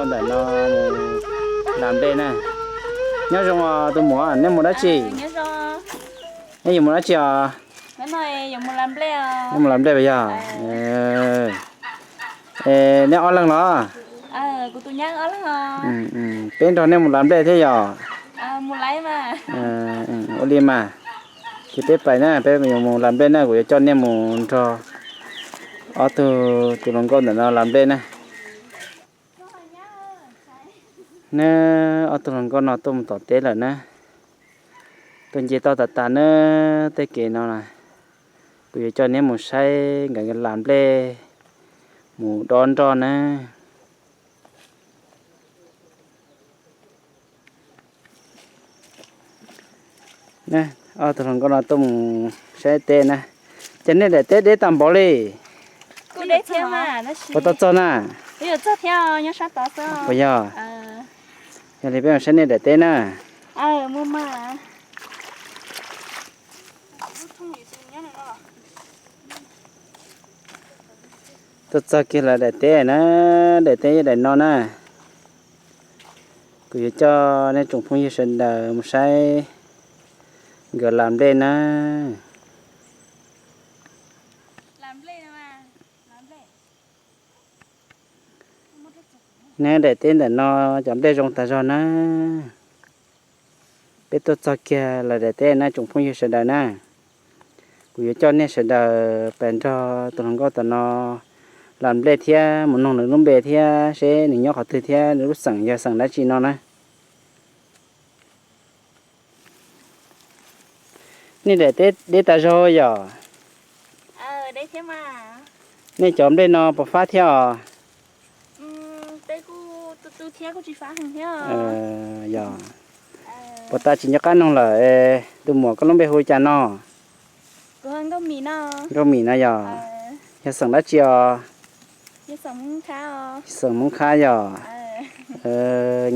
Ntawm no mus las nplej na. Nyob zoo os tus muam, nej mus dab tsi? Nej yuav mus dab tsi os? Nej mus las nplej puas yog? Nej ob leeg los? Peb nrog nej mus las nplej thiab yog? Ua li mas, ces peb pais na, peb yuav mus las nplej na, kuv yuav coj nej mus nrog ob tug tus hluas nkauj ntawm no las nplej na. Neb ob tug hluas nkauj no tuaj mus tom teb lawm na. Tuaj nce toj tas tas na, tej kev no na, kuv yuav coj neb mus saib nkawd las nplej, mus dob nroj na. Ob tug hluas nkauj no tuaj mus saib teb na. Ces nej daim teb deb tag npaum li. Puas tau txog na? Puas yog? Yog li peb mus saib nej daim teb na. Tuaj txog kiag lawv daim teb na, daim teb yog daim no na. Kuv yuav coj nej tsoom phooj ywg sawv daws mus saib nkawd las nplej na. Neb daim teb ntawm no cov nplej zoo tag zog na. Peb tuaj txog kiag lawv daim teb na tsoom phooj ywg sawv daws na. Kuv yuav coj nej sawv daws pais nrog tus hluas nkauj tom no las nplej thiab mus noog nws lub npe thiab seb nws nyob qhov twg thiab nws lub xeem yog xeem dab tsi no na. Nej daim teb deb tas zog yom? Nej cov nplej no puas fab thiab os? Yog, puas tas tsis nco qab noog lawm. Tus muam koj lub npe hu li cas no? Nkauj Mim no yog? Yog xeem dab tsi os? Xeem Hmoob Khab yog?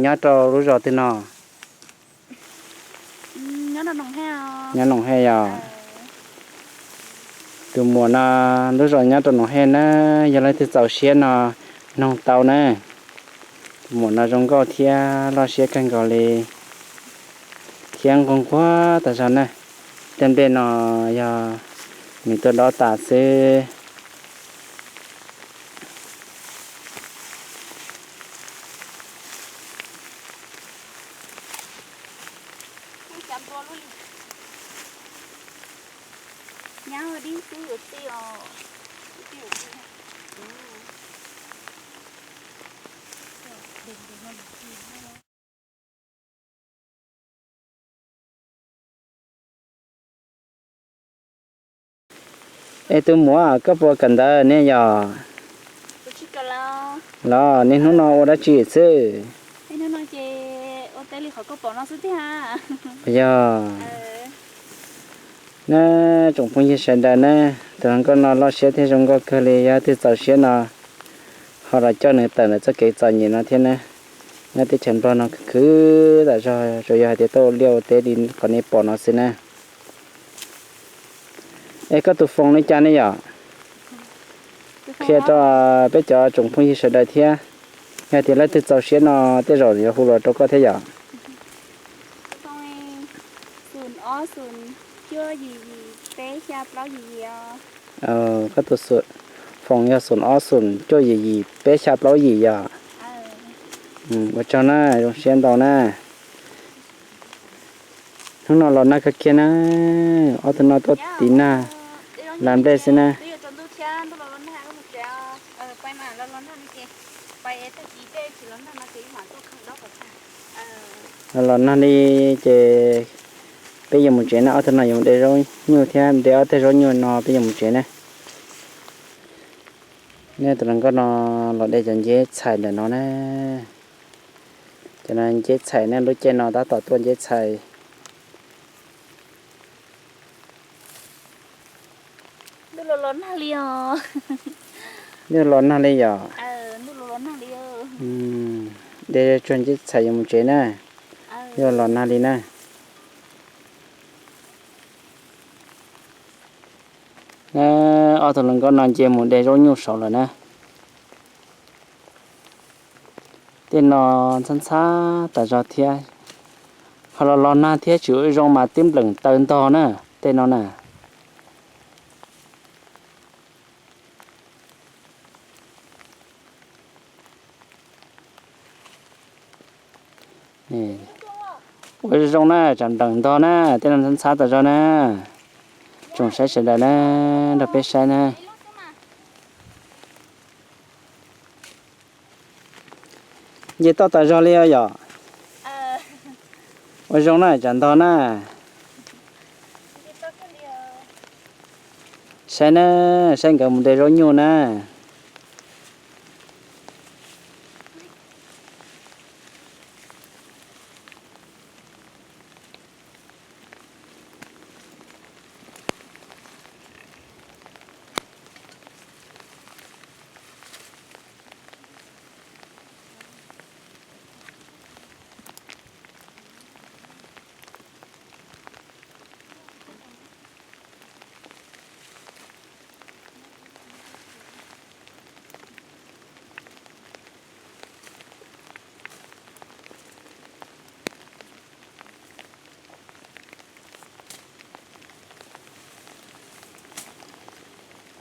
Nyob rau lub zos twg no? Nyob Noom Hej yog? Tus muam no lub zos nyob rau Noom Hej na, yog leej twg txaus siab no noog tau na. Tus muam no zoo nkauj thiab loj siab kawg nkaus li, thiab nquag nquag tas zog na. Tej nplej no yog nws tuaj dob tas xwb. Es tus muam, koj puas kawm ntawv ne yog? Los niaj hnub no ua dab tsi xwb? Puas yog? Na, tsoom phooj ywg sawv daws na, tus hluas nkauj no loj siab thiab zoo nkauj kawg li, yog leej twg txaus siab no ho los coj nws tawm ntawm txoj kev txom nyem no thiab na. Nyob teb chaws Nplog no khwv khwv tas zog, tsuas yog hais tias tuaj ua liaj ua teb li qhov nej pom no xwb na. Es koj tus foos li cas ne yom? Qhia rau peb cov tsoom phooj ywg sawv daws thiab, yog tias leej twg txaus siab no tej zaum yuav hu los rau koj thiab yom. Koj tus foos yog xoom ob xoom cuaj yim yim peb xya plaub yim yog? Ua tsaug na, zoo siab ntau na. Hnub no los nag kawg kiag na, ob tug no tuaj tiv nag las nplej xwb na. Los los nag li ces peb yuav mus tsev na, ob tug no yuav mus de zaub nyuj thiab, de ob teg zaub nyuj no peb yuav mus tsev na. Nej tus hluas nkauj no los de cov nceb txhais ntawm no na. Cov no nceb txhais ne, lub caij no tab tom tuaj nceb txhais. Ntuj los nag li yom? De tsuag nceb txhais yuav mus tsev na. Ntuj los nag li na. Ob tug hluas nkauj no nce mus de zaub nyuj saud lawm na. Tej no ntxhab ntxhab tas zog thiab, ho los los nag thiab tsis ua zoo mas twb npleem taw ntog na, tej no na. Ua zoo na, tsam npleem ntog na, tej no ntxhab ntxhab tas zog na. Tsoom saib sawv daws na, nrog peb saib na. Nce toj tas zog li os yom. Ua zoo na, tsam ntog na. Saib na, saib nkawd mus de zaub nyuj na.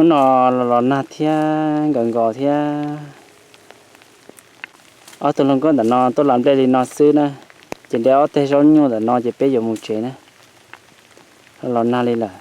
Hnub no los los nag thiab nkaus nkaus thiab. Ob tug hluas nkauj ntawm no tuaj las nplej li no xwb na, ces de ob teg zaub nyuj ntawm no ces peb yuav mus tsev na. Los los nag li lawm.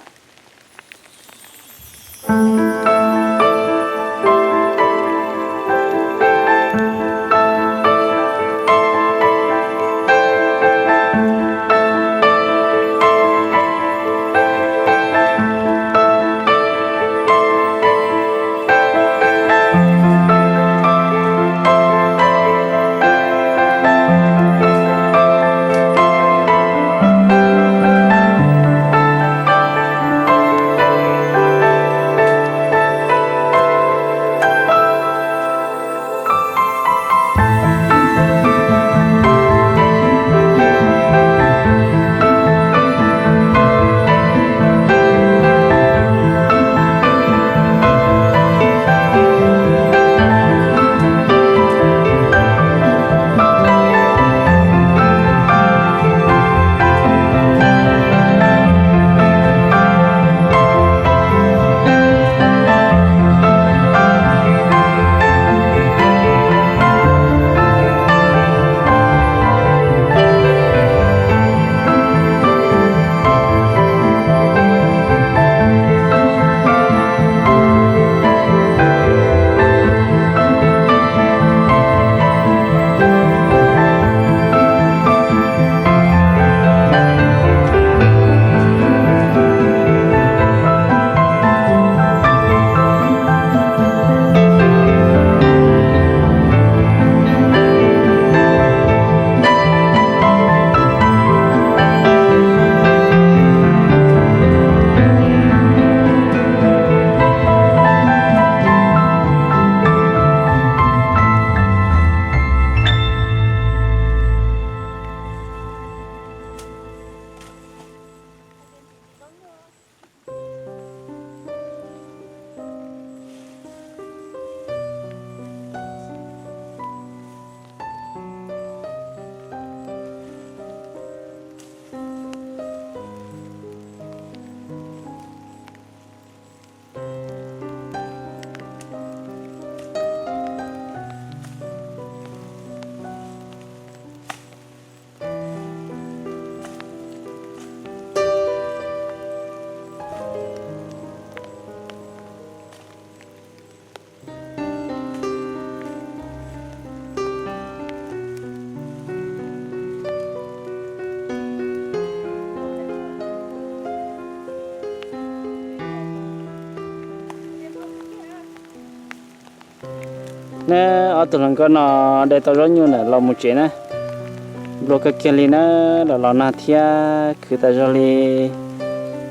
Neb ob tug hluas nkauj no de tau zaub nyuj ntawm los mus tsev na. Nplua kawg kiag li na, los los nag thiab khwv tas zog li.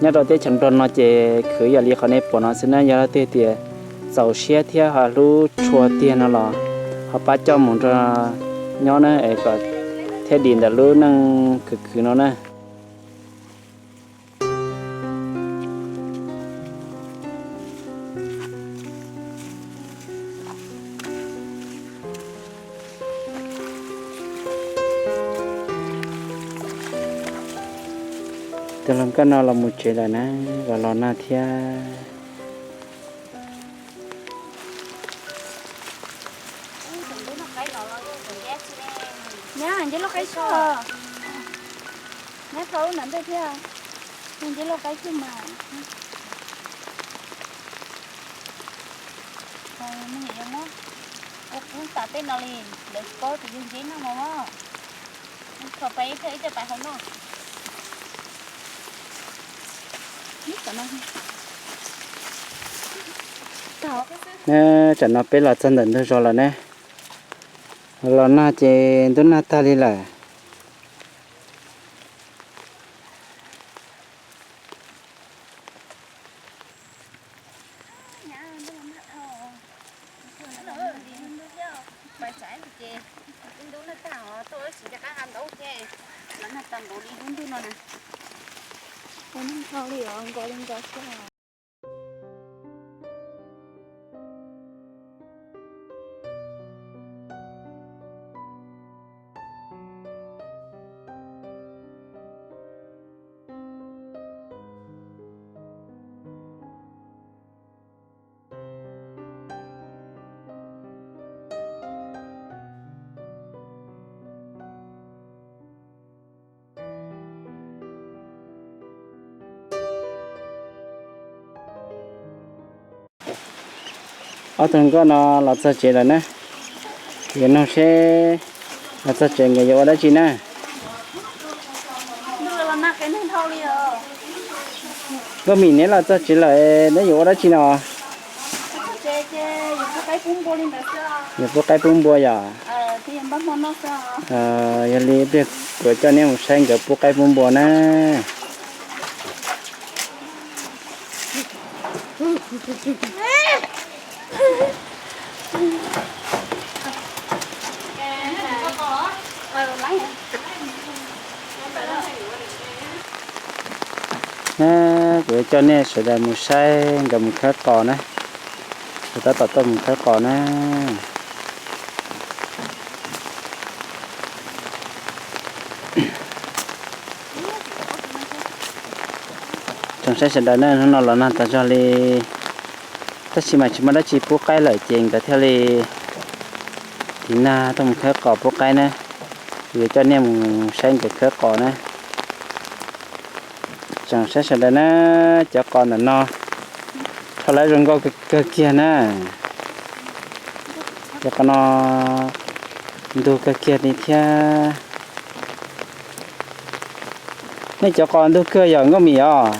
Nyob rau teb chaws Nplog no ces khwv yam li qhov nej pom no xwb na, yog leej twg tias txaus siab thiab ho hlub tshua tiag no los ho pab coj mus nrog nyob na es kom thiaj dim ntawm lub neej khwv khwv no na. Tus hluas nkauj no los mus tsev lawm na, los los nag thiab. Nyab, nceb loj qaib xwb os. Nyab, tho lub nram ntej thiab. Nceb loj qaib xwb mas. Ua kub tas tej no li, lawv tsis paub tias yog nceb noj no. Kho pais ib thawj ib thawj pais hauv no. Tam no peb los txog ntawm ntug zos lawm ne. Los nag ces ntuj nag tag li lawm. Ob tug nkauj no los txog tsev lawm na. Yuav nug seb los txog tsev nkawd yuav ua dab tsi na. Nkauj Mim, neb los txog tsev lawm, neb yuav ua dab tsi no? Yuav pub qaib pub npua yom? Yog li ib pliag kuv coj neb mus saib nkawd pub qaib pub npua na. Kuv yuav coj nej sawv daws mus saib nkawd mus khawb qos na. Nkawd tab tom tuaj mus khawb qos na. Tsoom saib sawv daws na, hnub no los nag tas zog li, tab sis mas tsis muaj dab tsi pub qaib lawm ces nkawd thiaj li tiv nag tuaj mus khawb qos pub qaib na. Kuv yuav coj nej mus saib nkawd khawb qos na. Tsoom saib sawv daws na, cov qos ntawm no rho lawv zoo nkauj kawg kiag na. Cov qos no ntug kawg kiag li thiab. Nej cov qos ntug kawg yog Nkauj Mim os?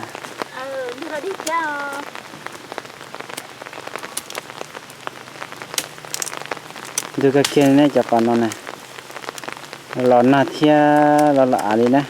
Ntug kawg kiag nej cov qos no na. Los nag thiab los los av li na.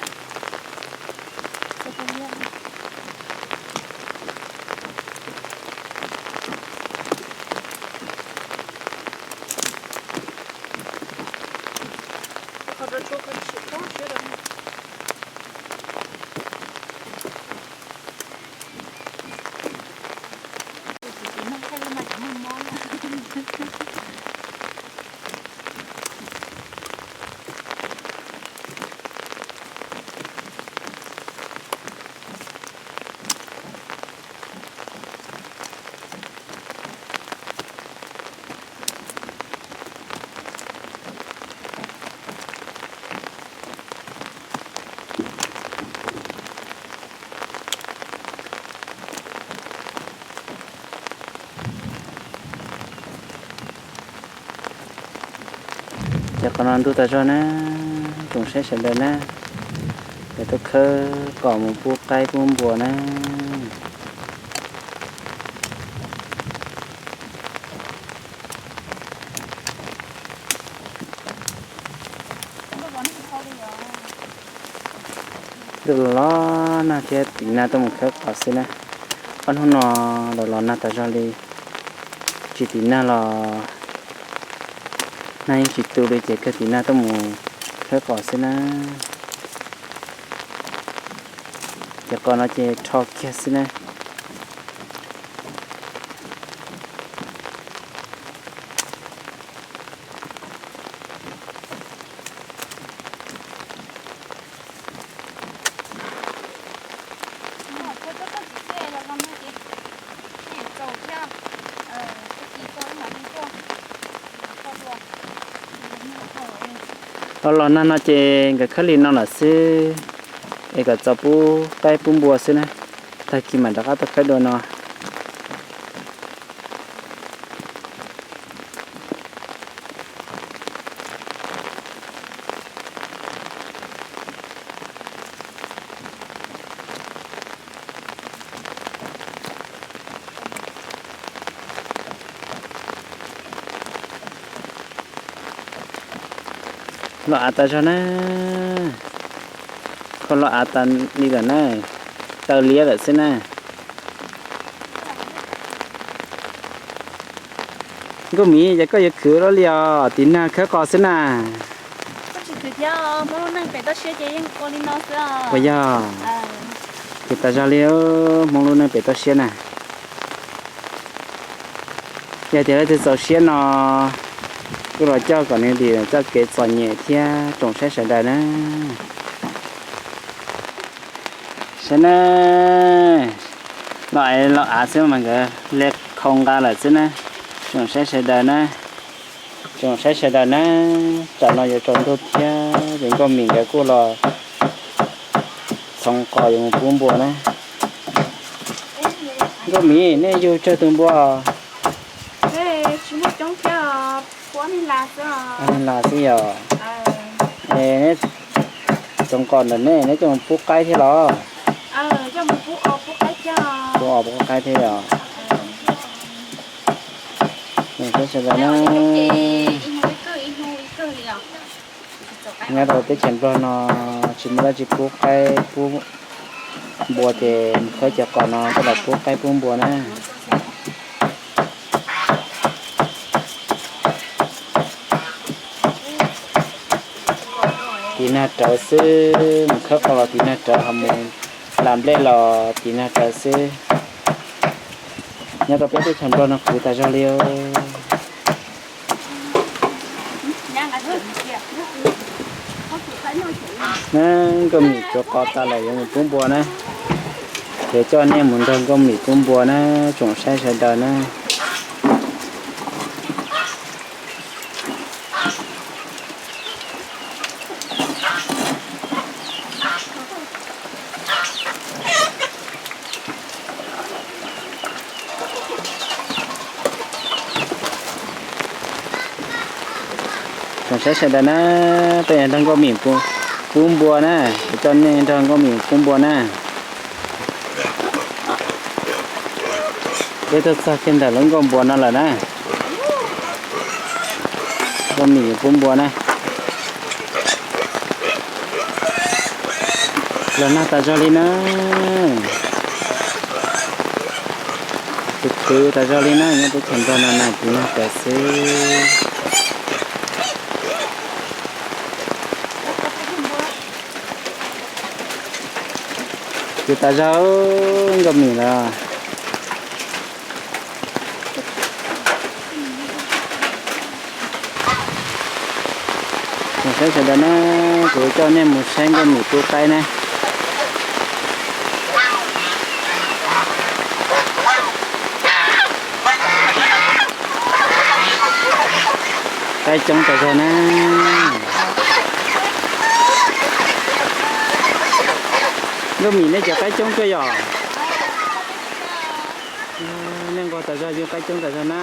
Ces qhov no ntuj tas zog na, tsoom saib sawv daws na, lawv tuaj khawb qos mus pub qaib pub npua na. Ntuj los los nag thiab tiv nag tuaj mus khawb qos xwb na. Ob hnub no los los nag tas zog li, tsis tiv nag los nag yeej tsis tu li ces kawg tiv nag tuaj mus khawb qos xwb na. Ces qos no ces rho kiag xwb na. Los los nag no ces nkawd khawb li no lawm xwb, es kom txaus pub qaib pub npua xwb na. Tag kis mam rov qab tuaj khawb dua no. Los av tas zog na, kho los av tas li lawm na, taw liab lawm xwb na. Nkauj Mim, ces koj yuav khwv luaj li os, tiv nag khawb qos xwb na. Ua yog, khwv tas zog li, Hmoob lub neej pem toj siab na. Yog tias leej twg txaus siab no kuj los coj kom nws dim txoj kev txom nyem thiab tsoom saib sawv daws na. Saib na, los av los av xwb mas nkawd le khau nqa lawm xwb na. Tsoom saib sawv daws na, tsoom saib sawv daws na, tam no yuav tsaus ntuj thiab ces Nkauj Mim nkawd kuj los thoo qos yuav mus pub npua na. Nkauj Mim, nej yug tsawg tus npua? Las xwb yog. Neb thoo qos ntawm nej, neb coj mus pub qaib thiab los? Pub os pub qaib thiab yog. Sawv daws na, nyob rau teb chaws Nplog no tsis muaj dab tsi pub qaib pub npua ces mus khawb cov qos no coj los pub qaib pub npua na. Tiv nag rawv xwb, mus khawb qos los tiv nag rawv, ho mus las nplej los tiv nag rawv xwb. Nyob rau peb teb chaws Nplog no khwv tas zog li. Na, Nkauj Mim tsuav qos tas lawm yuav mus pub npua na. Ces coj nej mus nrog Nkauj Mim pub npua na, tsoom saib sawv daws na. Tsoom saib sawv daws na, peb nrog Nkauj Mim pub npua na, coj nej nrog Nkauj Mim pub npua na. Peb tuaj txog kiag ntawm lub nkuaj npua no lawm na. Nkauj Mim pub npua na. Los nag tas zog li na. Khwv khwv tas zog li na, nyob teb chaws Nplog no na, tiv nag tas xwb. Khwv tas zog, Nkauj Mim los. Tsoom saib sawv daws na, kuv coj nej mus saib Nkauj Mim pub qaib na. Qaib coob tas zog na. Nkauj Mim, nej cov qaib coob kawg yom? Nej nquag tas zog, yug qaib coob tas zog na.